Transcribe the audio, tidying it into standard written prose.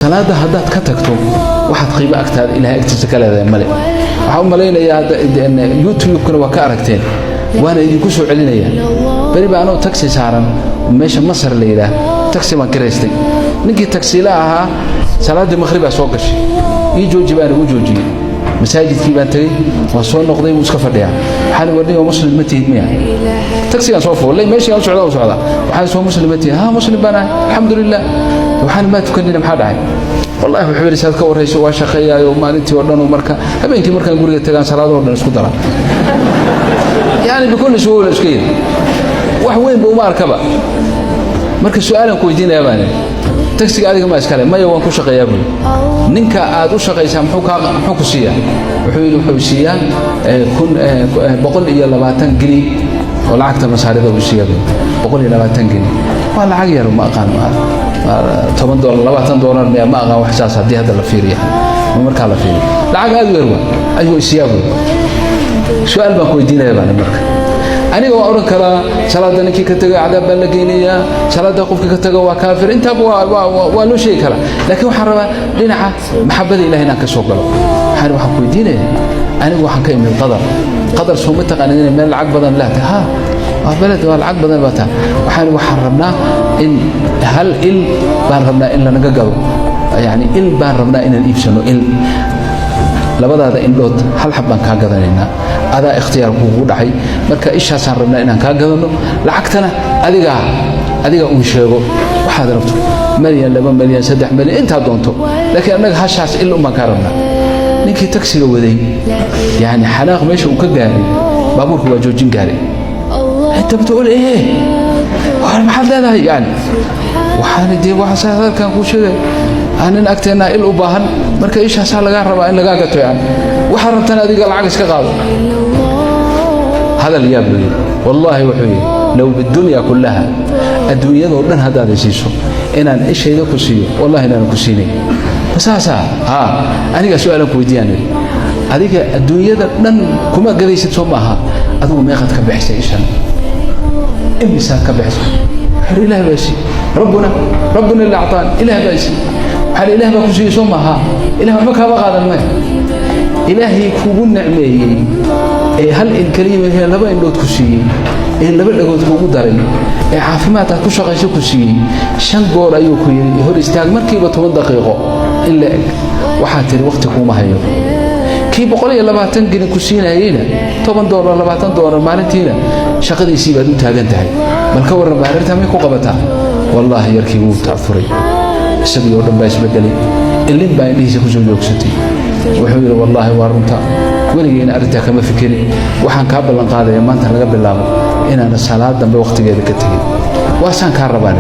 Salaada haddaad ka tagto, waxaad qiimo agtaada Ilahay agtiisa ka leedahay male. Waxaan u malaynayaa YouTube-kana waa ka aragteen, waana idinku soo celinaya. Beri baa anoo taxi saaran meesha Masar la yidhaah, taxi baan kiraystay. Ninkii taksiila ahaa salaaddii maqhribaa soo gashay. "Ii jooji" baan ugu joojiyey. Masaajidkii baan tegey, waan soo noqday, wuu iska fadhiyaa. Waxaan warniyo, "Muslim ma tihid miya?" Taxigaan soo fuullay, meeshii aan u socdaa u socdaa. Waxaan soo, "Muslim ma tihid?" "Ha, muslim baan ahay, alxamdulilah." Waxaan, "Maa tukanina? Maxaa dhacay?" "Wallahi," wuxuu yidhi, "saad ka warrayso, waa shaqeeyaayo maalintii oo dhan. Marka habeenkii markaan guriga tagaan, salaadahoo dhan isku dara." Yani bikulli suhuula iska yidhi, wax weynba uma arkaba. "Marka su'aalan ku weydiinayaa," baan idhi. "Tagsiga adiga ma iskale?" "Maya, waan ku shaqeeyaa," buuri. "Ninka aad u shaqaysaa muxuu ku siiyaa?" Wuxuu yidhi, "Wuxuu siiyaa 120 gini oo lacagta masaarida uu siiyaa," buuri. 120 gini waa lacag yar, ma aqaan, $10, $20 miya, ma aqaan, wax saas haddii hadda la fiiriya, markaa la fiiriyo lacag aad u yar waa ayuu isiiyaa, buuri. "Su'aal baan ku weydiinaya," baan. Marka aniga waa odhan karaa, salaadda ninkii ka taga cadaab baan la geynayaa, salaadda qofkii ka taga waa kaafir, intaaba waa loo sheegi karaa. Laakiin waxaan rabaa dhinaca maxabada Ilahay inaan ka soo galo. Waxaan ku weydiinayaa, anigu waxaan ka imid Qadar. Qadar soo ma taqaanid inay meel lacag badan leedahay? "Ha, waa beled, waa lacag badan baa tahay." Waxaan rabnaa in hal il baan rabnaa in lanaga gado, yani il baan rabnaa inaan iibsano, il labadaada indhood hal xab baan kaa gadanaynaa, adaa ikhtiyaar kugu dhacay. Marka ishaasaan rabnaa inaan kaa gadanno, lacagtana adiga uun sheego waxaad rabto, malyan, 2 malyan, 3 malyan, intaad doonto, laakiin annaga hashaas il un baan kaa rabnaa. Ninkii tagsiga waday, yani xanaaq meesha uu ka gaaray, baabuurka waa joojin gaaray. "انت بتقول ايه؟ Maxaad leedahay?" Yani waxaan dee waxaa hadalkan kuu sheegay nin agteenna il u baahan, marka ishaasaa lagaa rabaa in lagaa gato, yani waxaa rabtaan adiga lacag iska qaado. Hadal yaab luu yidhi. "Wallaahi," wuxuu yidhi, "لو بالدنيا كلها, adduunyadoo dhan haddaad siiso inaan ishayda ku siiyo, wallahi inaanan ku siinay." "Masaasaa?" "Haa, anigaa su'aalan ku weydiiyaan idhi. Adiga adduunyada dhan kuma gadaysid, soo maaha? Adigu meeqaad ka bixisay ishan? Imisaad ka bixisay?" Wuxuu, "Ilaah baa sii, ربنا ربنا اللي أعطاني, ilaah baa sii." Waxaa, "Ilaah baa ku siiyey, soo maaha? Ilaah waxba kaama qaadan maya. Ilaahay kugu nicmeeyey ee hal il keliya mahee laba indhood ku siiyey, ee laba dhagood kugu daray, ee caafimaad aad ku shaqayso ku siiyey, shan goor ayuu ku yidhi hor istaag markiiba 10 daqiiqo in la eg. Waxaa tiri waqti kuuma hayo. Kii 120 gini ku siinayeyna, $10, $20 maalintiina, shaqadiisii baad u taagan tahay. Bal ka warran baa, arrintaa may ku qabataa?" Wallaahi yarkii wuu ta'afuray, isagii oo dhan baa isbedelay, ilin baa indhihiisa kusoo joogsatay. Wuxuu yidhi, "Wallaahi waa runta, weligeyna arrintaa kama fikirin. Waxaan kaa ballan qaadaya maanta laga bilaabo inaana salaad dambe wakhtigeeda ka tegin. Waasaan kaa rabaan."